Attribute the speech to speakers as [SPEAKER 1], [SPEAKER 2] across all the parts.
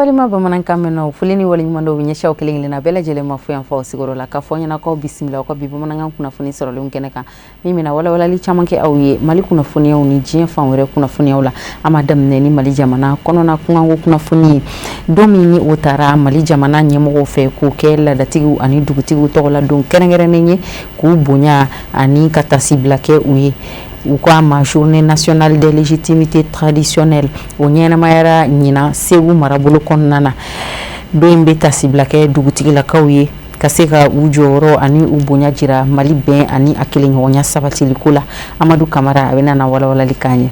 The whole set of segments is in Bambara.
[SPEAKER 1] Balima bamanankan mɛnnaw, foli ni waleɲumandɔn bɛ ɲɛsin aw kelen kelenna bɛɛ lajɛlen ma fo yan fɔ aw sigiyɔrɔ la, k'a fɔ ɲɛna k'aw bisimila aw ka bi bamanankan kunnafoni sɔrɔlenw kɛnɛ kan, min bɛna walawalali caman kɛ aw ye Mali kunnafoniyaw ni diɲɛ fan wɛrɛ kunnafoniyaw la. An b'a daminɛ ni Mali jamana kɔnɔna kunkanko kunnafoni ye. Don min ni o taara Mali jamana ɲɛmɔgɔw fɛ k'o kɛ laadatigiw ani dugutigiw tɔgɔla don kɛrɛnkɛrɛnnen ye, k'u bonya ani ka tasibila kɛ u ye, u k'a ma Journée nationale des légitimités traditionnelles, o ɲɛnamayara ɲinan Segu marabolo kɔnɔna na. Don in bɛ tasibila kɛ dugutigilakaw ye ka se ka u jɔyɔrɔ ani u bonya jira Mali bɛn ani a kelenɲɔgɔnya sabatiliko la. Amadu Kamara, a bɛna na walawalali k'an ye.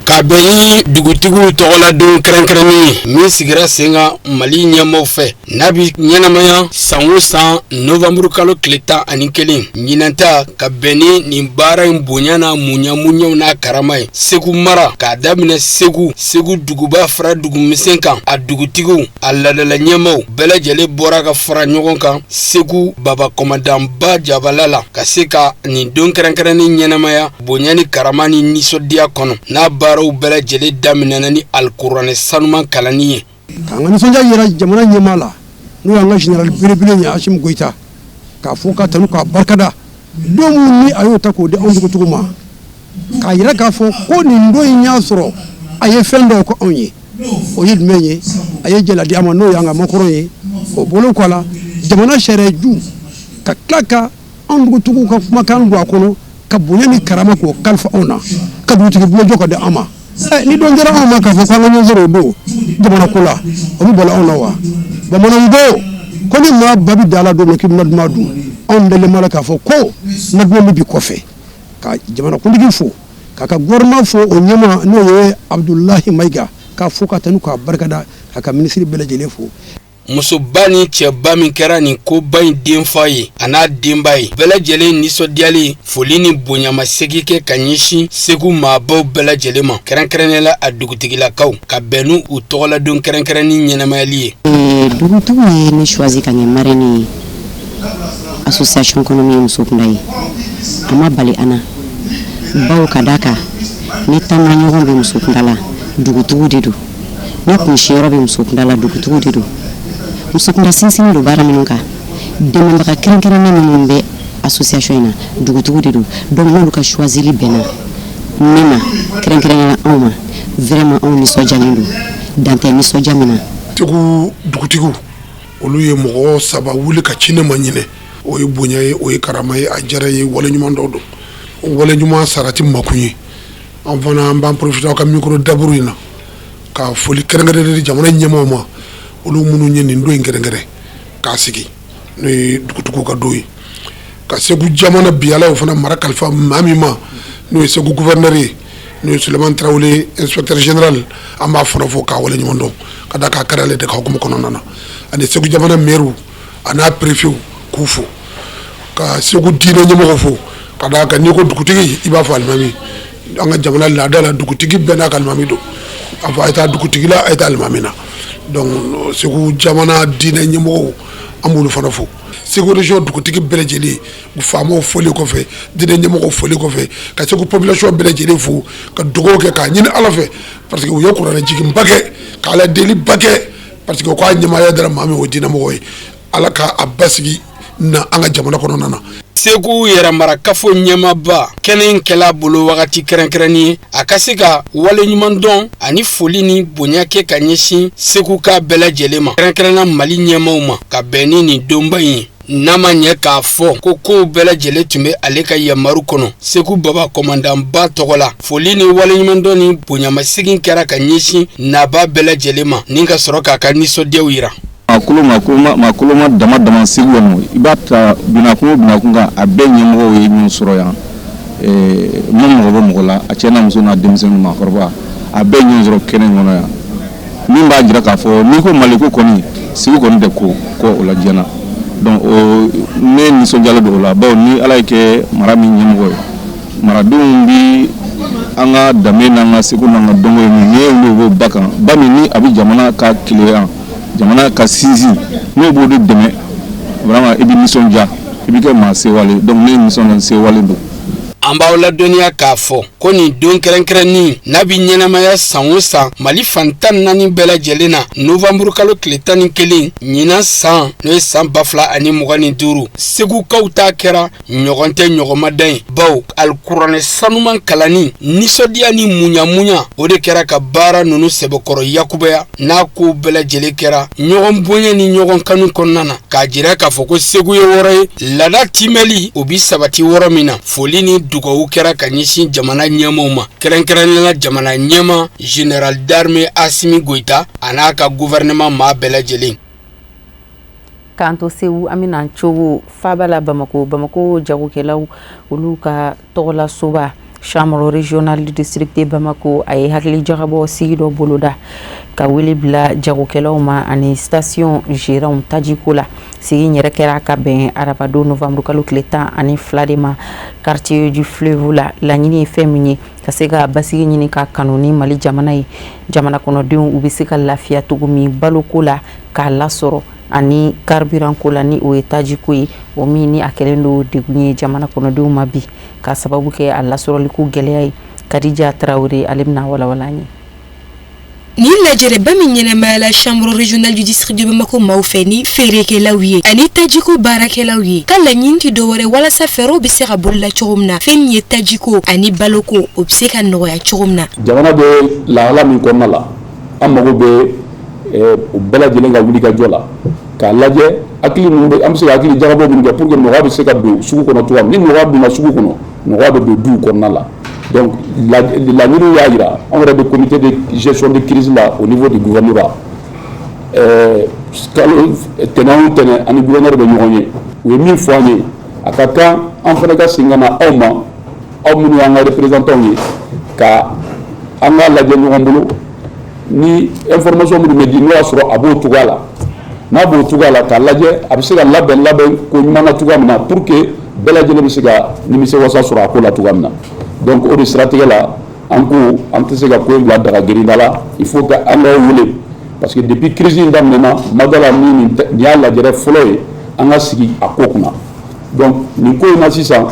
[SPEAKER 2] Ka bɛn ni dugutigiw tɔgɔladon kɛrɛnkɛrɛnnen ye min sigira sen kan Mali ɲɛmaaw fɛ, n'a bɛ ɲɛnamaya san o san nowanburu kalo tile 11, ɲinan ta ka bɛn ni nin baara in bonya n'a munya muɲaw n'a karama ye Segu mara, k'a daminɛ Segu, Segu duguba fara dugumisɛn kan, a dugutigiw, a laadala ɲɛmaaw bɛɛ lajɛlen bɔra ka fara ɲɔgɔn kan Segu baba kɔmandanba jabala la, ka se ka nin don kɛrɛnkɛrɛnnen ɲɛnamaya bonya ni karama ni nisɔndiya kɔnɔ, n'a baaraw bɛɛ lajɛlen daminɛna ni alikuranɛ sanuman kalanni ye.
[SPEAKER 3] K'an ka nisɔndiya yira jamana ɲɛmaa la, n'o y'an ka général belebele ye, Asimi Goyita, k'a fo ka tanu k'a barikada. Don min ni a y'o ta k'o di anw dugutigiw ma, k'a yira k'a fɔ ko nin don in y'a sɔrɔ a ye fɛn dɔw kɛ anw ye. O ye jumɛn ye? A ye jala di an ma, n'o y'an ka Macron ye. O bolo kɔ la, jamana sariya ju ka tila ka anw dugutigiw ka kumakan don a kɔnɔ, ka bonya ni karama k'o kalifa anw na, ka dugutigi bulon jɔ ka di an ma. Ni don kɛra anw ma k'a fɔ k'an ka ɲɔgɔn sɔrɔ o don jamana ko la, o bɛ bali anw na wa? Bamananw ko ni maa ba bɛ da la don min k'i bɛna duman dun, anw dalen b'a la k'a fɔ ko na duman bɛ bi kɔfɛ. Ka jamanakuntigi fo, k'a ka gouvernement fo, o ɲɛmaa n'o ye Abudulayi Mayiga, k'a fo ka tanu k'a barikada, k'a ka minisiri bɛɛ lajɛlen fo.
[SPEAKER 2] Musoba ni cɛba min kɛra nin koba in denfa ye a n'a denba ye, bɛɛ lajɛlen nisɔndiyalen, foli ni bonyamasegin kɛ ka ɲɛsin Segu maabaw bɛɛ lajɛlen ma, kɛrɛnkɛrɛnnen la a dugutigilakaw, ka bɛn n'u u tɔgɔladon kɛrɛnkɛrɛnnen ɲɛnamayali ye.
[SPEAKER 4] Dugutigiw ye ne choisi ka kɛ marraine ye association kɔnɔ min ye muso kunda ye. A ma bali an na, bawo ka d'a kan ni taamaɲɔgɔn bɛ muso kunda la, dugutigiw de don. Ni kunsiyɔrɔ bɛ muso kunda la, dugutigiw de don. Muso kunda sinsinnen don baara minnu kan, dɛmɛbaga kɛrɛnkɛrɛnnen minnu bɛ association in na, dugutigiw de don. Donc n'olu ka choisili bɛnna ne ma, kɛrɛnkɛrɛnnenya la anw ma, vraiment anw nisɔndiyalen don, dan tɛ nisɔndiya min na.
[SPEAKER 5] Segu dugutigiw, olu ye mɔgɔ saba wuli ka ci ne ma ɲinɛ. O ye bonya ye, o ye karama ye, a diyara ye, waleɲuman dɔ don, waleɲuman sarati makun ye. An fana, an b'an profiter aw ka micro daburu in na ka foli kɛrɛnkɛrɛnnen di jamana ɲɛmaaw ma, olu minnu ye nin don in kɛrɛnkɛrɛn k'a sigi, n'o ye dugutigiw ka don ye. Ka Segu jamana bi, Ala y'o fana mara kalifa maa min ma, n'o ye Segu gouverneur ye, n'o ye Sulemani Tarawele, inspecteur général, an b'a fana fo k'a waleɲuman dɔn, ka da k'a kɛra ale de ka hukumu kɔnɔna na. Ani Segu jamana maire a n'a préfet, k'u fo, ka Segu diinɛ ɲɛmɔgɔ fo, ka d'a kan n'i ko dugutigi, i b'a fɔ alimami. An ka jamana laada la, dugutigi bɛɛ n'a ka alimami don. A fɔ a ye taa dugutigi la, a ye taa alimami na. Donc Segu jamana diinɛ ɲɛmɔgɔw, an b'olu fana fo. Segu région dugutigi bɛɛ lajɛlen, faamaw foli kɔfɛ, diinɛ ɲɛmɔgɔw foli kɔfɛ, ka Segu population bɛɛ lajɛlen fo, ka dugawu kɛ k'a ɲini Ala fɛ, parce que u ye kuranɛ jiginba kɛ, ka Ala deliba kɛ, parce que k'a ɲɛmaaya dara maa min, o diinɛmɔgɔ ye. Ala ka a basigi na an ka jamana kɔnɔna na.
[SPEAKER 2] Segu yɛrɛmarakafo ɲɛmaaba, kɛnɛ in kɛla bolo wagati kɛrɛnkɛrɛnnen ye a ka se ka waleɲuman dɔn ani foli ni bonya kɛ ka ɲɛsin Segu ka bɛɛ lajɛlen ma, kɛrɛnkɛrɛnna Mali ɲɛmaaw ma, ka bɛn ni nin donba in ye. N'a ma ɲɛ k'a fɔ ko kow bɛɛ lajɛlen tun bɛ ale ka yamaru kɔnɔ, Segu baba kɔmandanba tɔgɔ la, foli ni waleɲumandɔn ni bonyamasegin kɛra ka ɲɛsin naba bɛɛ lajɛlen ma, ni ka sɔrɔ k'a ka nisɔndiyaw yira.
[SPEAKER 6] Maa koloma dama dama Segu yan nɔ, i b'a ta binakun o binakun kan, a bɛɛ ɲɛmɔgɔw ye ɲɔgɔn sɔrɔ yan. Min mago bɛ mɔgɔ la, a cɛ n'a muso n'a denmisɛnnin, maakɔrɔba, a bɛɛ ɲɔgɔn sɔrɔ kɛnɛ kɔnɔ yan, min b'a jira k'a fɔ n'i ko Mali ko kɔni, Segu kɔni tɛ ko kɔ o la diɲɛ na. Donc o ne nisɔndiyalen don o la, bawo ni Ala ye kɛ mara min ɲɛmɔgɔ ye, maradenw bi an ka danbe n'an ka seko n'an ka dɔnko ye min n'i ye olu bɔ ba kan, ba min ni a bɛ jamana ka kelenya, jamana ka sinsin, n'o b'o de dɛmɛ, vraiment i bɛ nisɔndiya, i bɛ kɛ maa sewalen. Donc ne nisɔndiya, sewalen don.
[SPEAKER 2] An b'aw ladɔnniya k'a fɔ ko nin don kɛrɛnkɛrɛnnin n'a bɛ ɲɛnamaya san o san Mali fan 14 bɛɛ lajɛlen na novanburu kalo tile 11 ɲinan san n'o ye san 2025 Segukaw ta kɛra ɲɔgɔn tɛ ɲɔgɔn ma dan ye bawo alikuranɛ sanuman kalanni nisɔndiya ni muɲamuɲa o de kɛra ka baara ninnu sɛbɛkɔrɔ yakubaya n'a ko bɛɛ lajɛlen kɛra ɲɔgɔn bonya ni ɲɔgɔn kanu kɔnɔna na k'a jira k'a fɔ ko Segu ye wɔrɔ ye laada timɛli o bi sabati wɔrɔ min na. Foli ni dugawu kɛra ka ɲɛsin jamana ɲɛmaaw ma, kɛrɛnkɛrɛnnenya la jamana ɲɛmaa général d'armée Asimi Goyita a n'a ka gouvernement maa bɛɛ lajɛlen.
[SPEAKER 1] K'an to Segu, an bɛna cogo faaba la Bamakɔ. Bamakɔ jagokɛlaw olu ka tɔgɔlasoba chambre régionale du district de Bamako, a ye hakili jagabɔ sigi dɔ boloda ka wele bila jagokɛlaw ma ani station gérants tajiko la. Sigi in yɛrɛ kɛra ka bɛn arabadon novembre kalo tile 12 de ma quartier du fleuve la. Laɲini ye fɛn min ye, ka se ka basigi ɲini ka kanu ni Mali jamana ye, jamana kɔnɔdenw u bɛ se ka lafiya cogo min baloko la k'a lasɔrɔ ani carburant ko la, ni o ye tajiko ye, o min ni a kɛlen don degun ye jamana kɔnɔdenw ma bi ka sababu kɛ a lasɔrɔliko gɛlɛya ye. Kadija Tarawele, ale bɛna walawala an ye.
[SPEAKER 7] Nin lajɛrɛba min ɲɛnamayala chambre régionale du district de Bamako maaw fɛ ni feerekɛlaw ye ani tajiko baarakɛlaw ye, ka laɲini tɛ dɔwɛrɛ walasa fɛɛrɛw bɛ se ka boloda cogo min na, fɛn min ye tajiko ani baloko, o bɛ se ka nɔgɔya cogo min na.
[SPEAKER 8] Jamana bɛ lahala min kɔnɔna la, an mago bɛ u bɛɛ lajɛlen ka wuli ka jɔ la k'a lajɛ hakili minnu bɛ, an bɛ se ka hakili jagabɔ minnu kɛ pour que nɔgɔya bɛ se ka don sugu kɔnɔ cogoya min. Ni nɔgɔya donna sugu kɔnɔ, nɔgɔya bɛ don duw kɔnɔna la. Donc laɲiniw y'a jira, anw yɛrɛ bɛ comité de gestion de crise la au niveau du gouvernorat. Kalo tɛnɛn o tɛnɛn, ani gouverneur bɛ ɲɔgɔn ye. U ye min fɔ an ye, a ka kan an fana ka segin ka na aw ma, aw minnu y'an ka représentants ye, ka an k'a lajɛ ɲɔgɔn bolo ni information minnu bɛ di, n'o y'a sɔrɔ a b'o cogoya la, n'a b'o cogoya la, k'a lajɛ a bɛ se ka labɛn labɛn ko ɲuman na cogoya min na pour que bɛɛ lajɛlen bɛ se ka nimisiwasa sɔrɔ a ko la cogoya min na. Donc o de siratigɛ la, an ko an tɛ se ka ko in bila daga gerinda la, il faut que an k'aw wele, parce que depuis crise in daminɛna, ma da la ni nin y'a lajɛrɛ fɔlɔ ye an ka sigi a ko kunna. Donc nin ko in na sisan,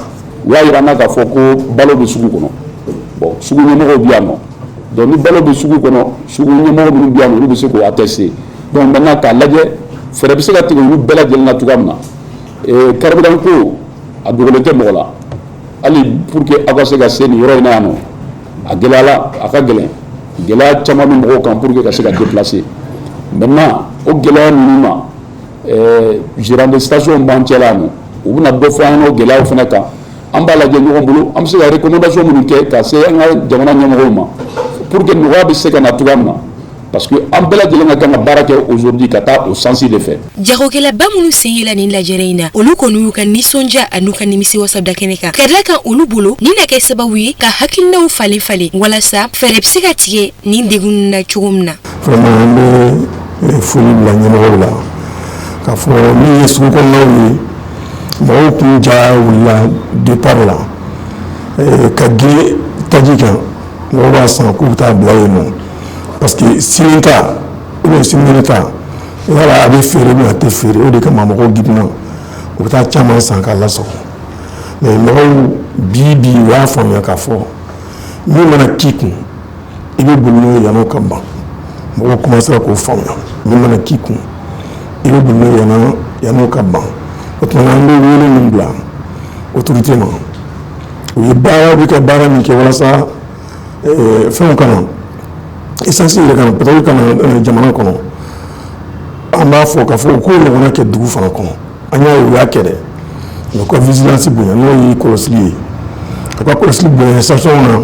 [SPEAKER 8] u y'a jira an na k'a fɔ ko balo bɛ sugu kɔnɔ. Bon, sugu ɲɛmɔgɔw bɛ yan nɔ. Donc ni balo bɛ sugu kɔnɔ, sugu ɲɛmɔgɔ minnu bɛ yan nɔ, olu bɛ se k'o attester. Donc maintenant, k'a lajɛ fɛɛrɛ bɛ se ka tigɛ olu bɛɛ lajɛlen na cogoya min na. Carburant ko, a dogolen tɛ mɔgɔ la. Hali pour que aw ka se ka se nin yɔrɔ in na yan nɔ, a gɛlɛyala, a ka gɛlɛn, gɛlɛya caman bɛ mɔgɔw kan pour que ka se ka déplacer. Maintenant, o gɛlɛya ninnu na, gérant de station b'an cɛla yan nɔ, u bɛna dɔ fɔ an ɲɛna o gɛlɛyaw fana kan. An b'a lajɛ ɲɔgɔn bolo, an bɛ se ka recommandation minnu kɛ ka se an ka jamana ɲɛmɔgɔw ma pour que nɔgɔya bɛ se ka na cogoya min na, parce que an bɛɛ lajɛlen ka kan ka baara kɛ aujourd'hui ka taa o sens de fɛ.
[SPEAKER 7] Jagokɛlaba minnu sen yela nin lajɛrɛ in na, olu kɔni y'u ka nisɔndiya an'u ka nimisiwasa da kɛnɛ kan, ka da kan olu bolo nin na kɛ sababu ye ka hakilinaw falen falen walasa fɛɛrɛ bɛ se ka tigɛ nin degun na cogo min na.
[SPEAKER 9] Vraiment, an bɛ foli bila ɲɛmɔgɔw la k'a fɔ min ye sugu kɔnɔnaw ye, mɔgɔw tun ja wulila départ la ka girin taji kan. Mɔgɔw b'a san k'u bɛ taa bila yen nɔ, parce que sini ta ou bien sinikɛnɛ ta, yala a bɛ feere ou a tɛ feere. O de kama mɔgɔw girinna, u bɛ taa caman san k'a lasago. Mais mɔgɔw bi bi, u y'a faamuya k'a fɔ min mana k'i kun, i bɛ boli n'o ye yan'o ka ban. Mɔgɔw commencera k'o faamuya, min mana k'i kun, i bɛ boli n'o ye yan'o ka ban. O tuma an bɛ wele min bila autorité ma, u ye baara, u bɛ ka baara min kɛ walasa fɛnw kana, essence yɛrɛ kana, pétrole kana jamana kɔnɔ, an b'a fɔ k'a fɔ u k'o ɲɔgɔnna kɛ dugu fana kɔnɔ. An y'a ye u y'a kɛ dɛ, mais u ka vigilance bonya, n'o ye kɔlɔsili ye, u ka kɔlɔsili bonya station na,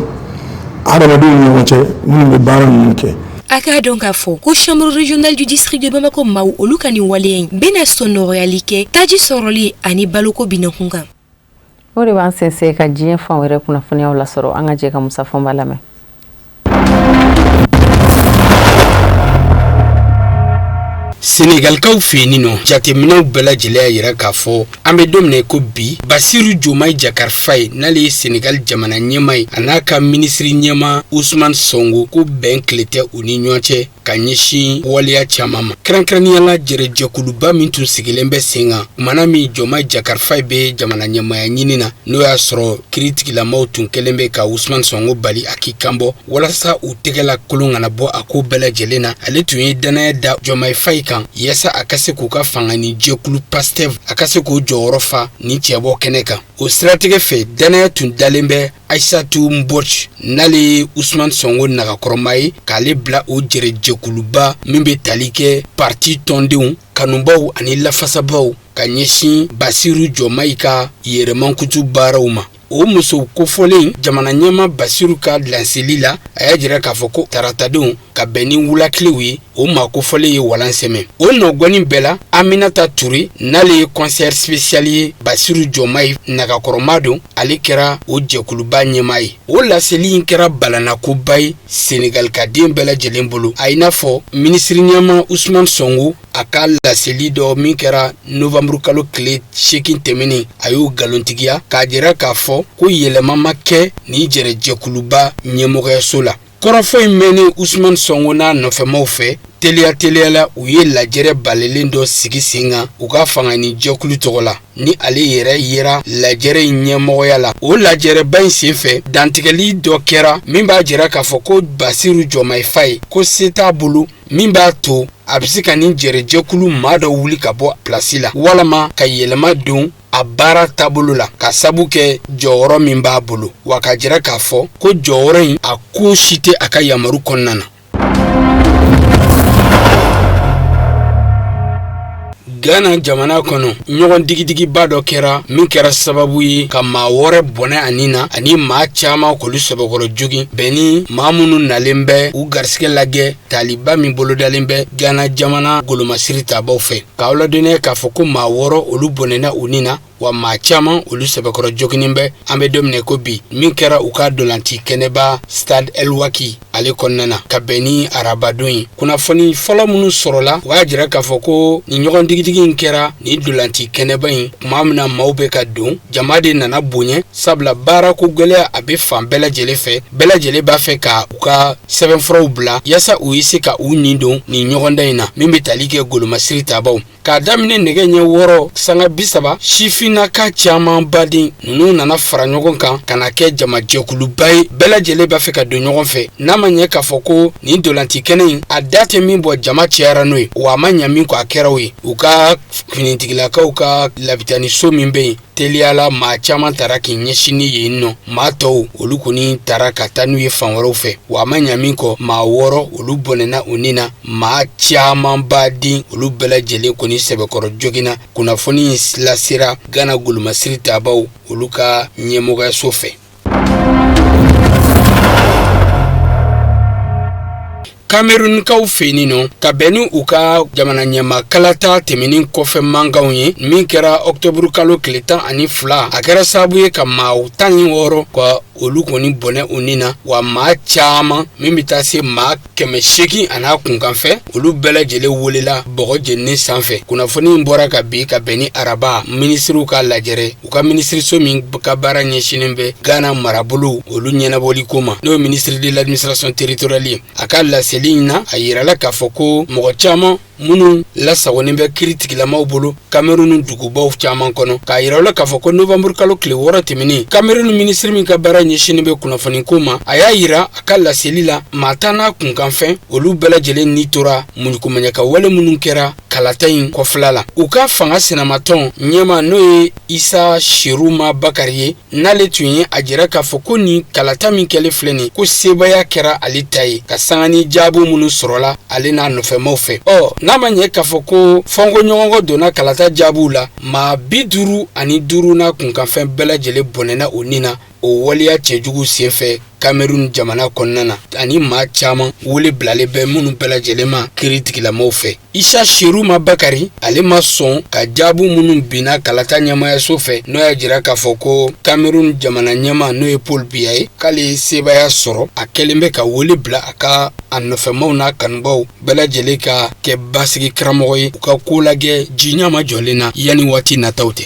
[SPEAKER 9] hadamadenw ni ɲɔgɔn cɛ minnu bɛ baara ninnu kɛ.
[SPEAKER 7] A k'a dɔn k'a fɔ ko chambre régionale du district de Bamako maaw, olu ka nin waleya in bɛna sɔn nɔgɔyali kɛ taji sɔrɔli ani baloko binakun kan.
[SPEAKER 1] O de b'an sɛnsɛn ka diɲɛ fan wɛrɛ kunnafoniyaw lasɔrɔ. An ka jɛ ka Musa Fɔnba lamɛn.
[SPEAKER 2] Senegalikaw fɛ yen nɔ, jateminɛw bɛɛ lajɛlen y'a jira k'a fɔ an bɛ don min na ko bi, Basiru Jomayi Jakari Faye, n'ale ye Senegal jamana ɲɛmaa ye, a n'a ka minisiri ɲɛmaa Usman Sonko, ko bɛn tile tɛ u ni ɲɔgɔn cɛ. ka ɲɛsin waleya caman ma, kɛrɛnkɛrɛnnenya la jɛrɛjɛkuluba min tun sigilen bɛ sen kan kumana min Jɔmayi Jakar Fayi bɛ jamana ɲɛmaaya ɲini na, n'o y'a sɔrɔ kiritigilamaw tun kɛlen bɛ ka Usumani Sɔnko bali a k'i kanbɔ walasa u tɛgɛla kolon kana bɔ a ko bɛɛ lajɛlen na. Ale tun ye dannaya da Jɔmayi Fayi kan yaasa a ka se k'u ka fanga ni jɛkulu Pastef, a ka se k'o jɔyɔrɔ fa ni cɛbɔ kɛnɛ kan. O siratigɛ fɛ, dannaya tun dalen bɛ Aïssatou Mbodj, n'ale ye Usumani Sɔnko nagakɔrɔma ye, k'ale bila o jɛrɛjɛkuluba min bɛ tali kɛ parti tɔndenw kanubaw ani lafasabaw ka ɲɛsin Basiru Jɔmayi ka yɛrɛmankutu baaraw ma. O muso kofɔlen jamana ɲɛmaa Basiru ka laseli la, a y'a jira k'a fɔ ko taratadon ka bɛn ni wulakilew ye, o maa kofɔlen ye walan sɛmɛ. O nɔgɔni bɛɛ la, Aminata Ture, n'ale ye conseillère spéciale ye Basiru Jɔmayi nagakɔrɔma don, ale kɛra o jɛkuluba ɲɛmaa ye. O laseli in kɛra balanakoba ye Senegalikaden bɛɛ lajɛlen bolo, a i n'a fɔ minisiri ɲɛmaa Usumani Sɔnko a ka laseli dɔ min kɛra nowanburukalo tile 8 tɛmɛnen, a y'o nkalontigiya k'a jira k'a fɔ ko yɛlɛma ma kɛ nin jɛrɛjɛkuluba ɲɛmɔgɔyaso la. Kɔrɔfɔ in mɛnnen Usumani Sɔnko n'a nɔfɛmaw fɛ, teliya teliya la, u ye lajɛrɛ balelen dɔ sigi sen kan u ka fanga ni jɛkulu tɔgɔ la, ni ale yɛrɛ yera lajɛrɛ in ɲɛmɔgɔya la. O lajɛrɛba in senfɛ, dantigɛli dɔ kɛra min b'a jira k'a fɔ ko Basiru Jɔmayi Fayi ko se t'a bolo min b'a to a bɛ se ka nin jɛrɛjɛkulu maa dɔ wuli ka bɔ pilasi la walama ka yɛlɛma don a baara taabolo la ka sabu kɛ jɔyɔrɔ min b'a bolo, wa k'a jira k'a fɔ ko jɔyɔrɔ in a ko si tɛ a ka yamaru kɔnɔna na. Ghana jamana kɔnɔ, ɲɔgɔn digidigiba dɔ kɛra min kɛra sababu ye ka maa 6 bɔnɛ a ni na ani maa caman k'olu sɛbɛkɔrɔ jogin, bɛn ni maa minnu nalen bɛ u garisigɛ lajɛ taliba min bolodalen bɛ Ghana jamana golomasiri tabaw fɛ. K'aw ladɔnniya k'a fɔ ko maa 6 olu bɔnɛna u ni na, wa maa caman olu sɛbɛkɔrɔ joginen bɛ an bɛ don min na ko bi, min kɛra u ka dolanci kɛnɛba Stade Elwaki ale kɔnɔna na ka bɛn ni arabadon ye. Kunnafoni fɔlɔ minnu sɔrɔla, u y'a jira k'a fɔ ko nin ɲɔgɔn digidigi in kɛra nin dolanci kɛnɛba in tuma min na maaw bɛ ka don, jama de nana bonya, sabula baarako gɛlɛya a bɛ fan bɛɛ lajɛlen fɛ. Bɛɛ lajɛlen b'a fɛ ka u ka sɛbɛnfuraw bila yaasa u ye se ka u nin don nin ɲɔgɔndan in na min bɛ tali kɛ golomasiri tabaw. K'a daminɛ nɛgɛ ɲɛ 6:30, sifinnaka caman baden ninnu nana fara ɲɔgɔn kan ka na kɛ jamajɛkuluba ye. Bɛɛ lajɛlen b'a fɛ ka don ɲɔgɔn fɛ. N'a ma ɲɛ k'a fɔ ko nin dolanci kɛnɛ in a da tɛ min bɔ, jama cayara n'o ye, wa a ma ɲɛ min kɔ, a kɛra o ye. U ka finitigilakaw ka labitaniso min bɛ yen, teliyala maa caman taara k'i ɲɛsin ni yen nɔ. Maa tɔw olu kɔni taara ka taa n'u ye fan wɛrɛw fɛ, wa a ma ɲa min kɔ, maa 6 olu bɔnɛna u ni na, maa caman baden olu bɛɛ lajɛlen kɔni sɛbɛkɔrɔ joginna. Kunnafoni in lasera Ghana golomasiri tabaw olu ka ɲɛmɔgɔyaso fɛ. Kamerunkaw fɛ yen nɔ, ka bɛn ni u ka jamana ɲɛmaa kalata tɛmɛnen kɔfɛ mankanw ye min kɛra ɔkutɔburu kalo tile 12, a kɛra sababu ye ka maa 16 ka olu kɔni bɔnɛ u ni na, wa maa caman min bɛ taa se maa 800 a n'a kunkanfɛ, olu bɛɛ lajɛlen welela bɔgɔ jeninen sanfɛ. Kunnafoni in bɔra ka bi ka bɛn ni araba minisiriw ka lajɛrɛ, u ka minisiriso min ka baara ɲɛsinnen bɛ Ghana marabolo olu ɲɛnabɔli ko ma, n'o ye ministre de l'administration territoriale ye. A ka laseli in na, a yirala k'a fɔ ko mɔgɔ caman minnu lasagonnen bɛ kiritigilamaw bolo Kamerun dugubaw caman kɔnɔ, k'a yira la k'a fɔ ko novembre kalo tile 6 tɛmɛnen, Kamerun minisiri min ka baara ɲɛsinnen bɛ kunnafoni ko ma, a y'a yira a ka laseli la maa 10 n'a kunkanfɛn olu bɛɛ lajɛlen ni tora muɲukomaɲaka wale minnu kɛra kalata in kɔfɛla la. U ka fanga sinamatɔn ɲɛmaa, n'o ye Isa Tchiroma Bakary ye, n'ale tun ye a jira k'a fɔ ko nin kalata min kɛlen filɛ nin, ko sebaaya kɛra ale ta ye ka sanga ni jaabi minnu sɔrɔla ale n'a nɔfɛmaw fɛ. Ɔ n'a ma ɲɛ k'a fɔ ko fɔnkɔɲɔgɔnkɔ donna kalata jaabiw la, maa 55 n'a kunkanfɛn bɛɛ lajɛlen bɔnɛna u ni na o waleya cɛjugu senfɛ Cameroun jamana kɔnɔna na, ani maa caman wele bilalen bɛ minnu bɛɛ lajɛlen ma kiri tigilamaw fɛ. Isa Tchiroma Bakary ale ma sɔn ka jaabi minnu binna kalata ɲɛmaayaso fɛ, n'o y'a jira k'a fɔ ko Cameroun jamana ɲɛmaa, n'o ye Paul Biya ye, k'ale ye sebaaya sɔrɔ. A kɛlen bɛ ka wele bila a ka a nɔfɛmaw n'a kanubaw bɛɛ lajɛlen ka kɛ basigi karamɔgɔ ye, u ka ko lajɛ ji ɲɛma jɔlen na yanni waati nataw tɛ.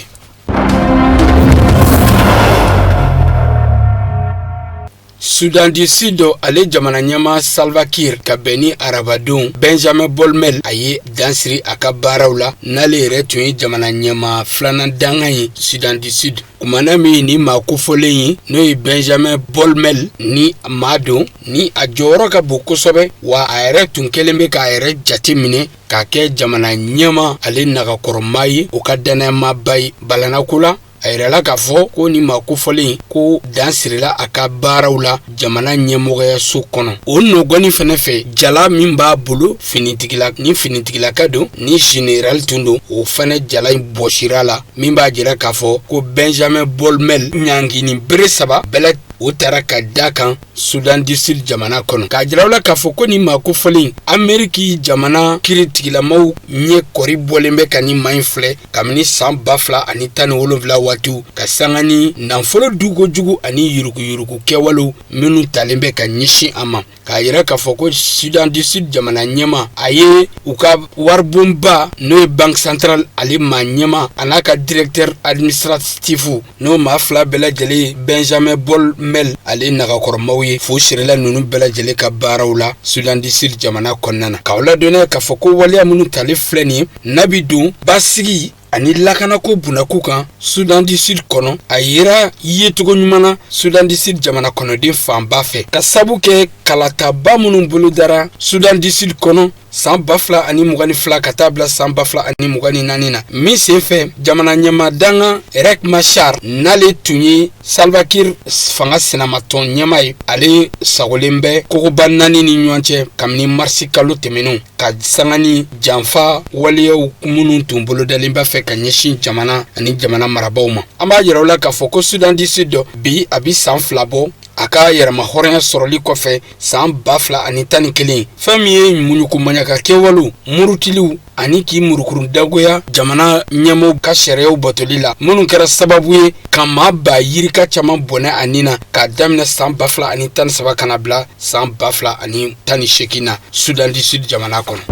[SPEAKER 2] Soudan du Sud, ale jamana ɲɛmaa Salva Kiir, ka bɛn ni arabadon, Benjamin Bol Mel a ye dan siri a ka baaraw la, n'ale yɛrɛ tun ye jamana ɲɛmaa filanan dankan ye Soudan du Sud. Kumana min ni maa kofɔlen ye, n'o ye Benjamin Bol Mel, ni maa don ni a jɔyɔrɔ ka bon kosɛbɛ, wa a yɛrɛ tun kɛlen bɛ k'a yɛrɛ jate minɛ k'a kɛ jamana ɲɛmaa ale nagakɔrɔmaa ye, o ka dannayamaaba ye balanako la. A yirala k'a fɔ ko ni maa kofɔlen ko dan sirila a ka baaraw la jamana ɲɛmɔgɔyaso kɔnɔ. O nɔgɔni fɛnɛ fɛ, jala min b'a bolo finitigila, ni finitigilaka don, ni général tun don, o fɛnɛ jala in bɔsira la, min b'a jira k'a fɔ ko Benjamin Bol Mel ɲangini bere saba bɛlɛ o taara ka da kan Soudan du Sud jamana kɔnɔ. K'a jira la k'a fɔ ko ni maa kofɔlen, Ameriki jamana kiritigilamaw ɲɛ kɔri bɔlen bɛ ka ni maa in filɛ kabini san 2017 waatiw, ka sanga ni nafolo dunkojugu ani yuruguyurugu kɛwalew minnu talen bɛ ka ɲɛsin a ma. K'a yira k'a fɔ ko Soudan du Sud jamana ɲɛmaa, a ye u ka waribonba, n'o ye Banque centrale ale maa ɲɛmaa, a n'a ka directeur administratif, n'o maa fila bɛɛ lajɛlen Benjamin Bol Mel ale nagakɔrɔmaw ye, fo sirila ninnu bɛɛ lajɛlen ka baaraw la Soudan du Sud jamana kɔnɔna na. K'aw ladɔnniya k'a fɔ ko waleya minnu tali filɛ nin ye, n'a bi don basigi ani lakanako bunakun kan Soudan du Sud kɔnɔ, a yira yecogo ɲuman na Soudan du Sud jamana kɔnɔden fanba fɛ, ka sabu kɛ kalataba minnu bolodara Soudan du Sud kɔnɔ san 2022 ka taa bila san 2024 na, min senfɛ jamana ɲɛmaa dankan Riek Machar, n'ale tun ye Salva Kiir fanga sinamatɔn ɲɛmaa ye, ale sagolen bɛ kogoba naani ni ɲɔgɔn cɛ kabini marisi kalo tɛmɛnenw, ka sanga ni janfa waleyaw minnu tun bolodalen b'a fɛ ka ɲɛsin jamana ani jamana marabaaw ma. An b'a yira la k'a fɔ ko Soudan du Sud bi, a bi san 2 bɔ a ka yɛrɛma hɔrɔnya sɔrɔli kɔfɛ san 2011. Fɛn min ye muɲukumaɲaka kɛwalew, murutiliw ani k'i murukuru dagoya jamana ɲɛmɔgɔw ka sariyaw batoli la, minnu kɛra sababu ye ka maa ba yirika caman bɔnɛ a nin na k'a daminɛ san 2013 ka na bila san 2018 na Soudan du Sud jamana kɔnɔ.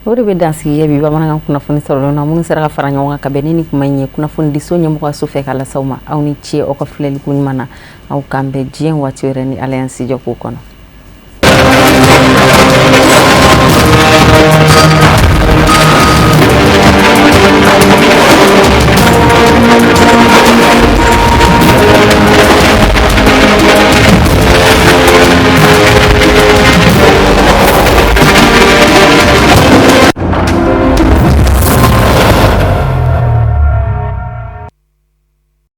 [SPEAKER 1] O de bɛ dansigi bi bamanankan kunnafoni sɔrɔ na, minnu sera ka fara ɲɔgɔn kan ka bɛn ni ni kuma in ye kunnafonidiso ɲɛmɔgɔyaso fɛ ka lase aw ma. Aw ni ce aw ka filɛliko ɲuman na. Aw k'an bɛn diɲɛ waati wɛrɛ ni Ala y'an sijɔ k'o kɔnɔ.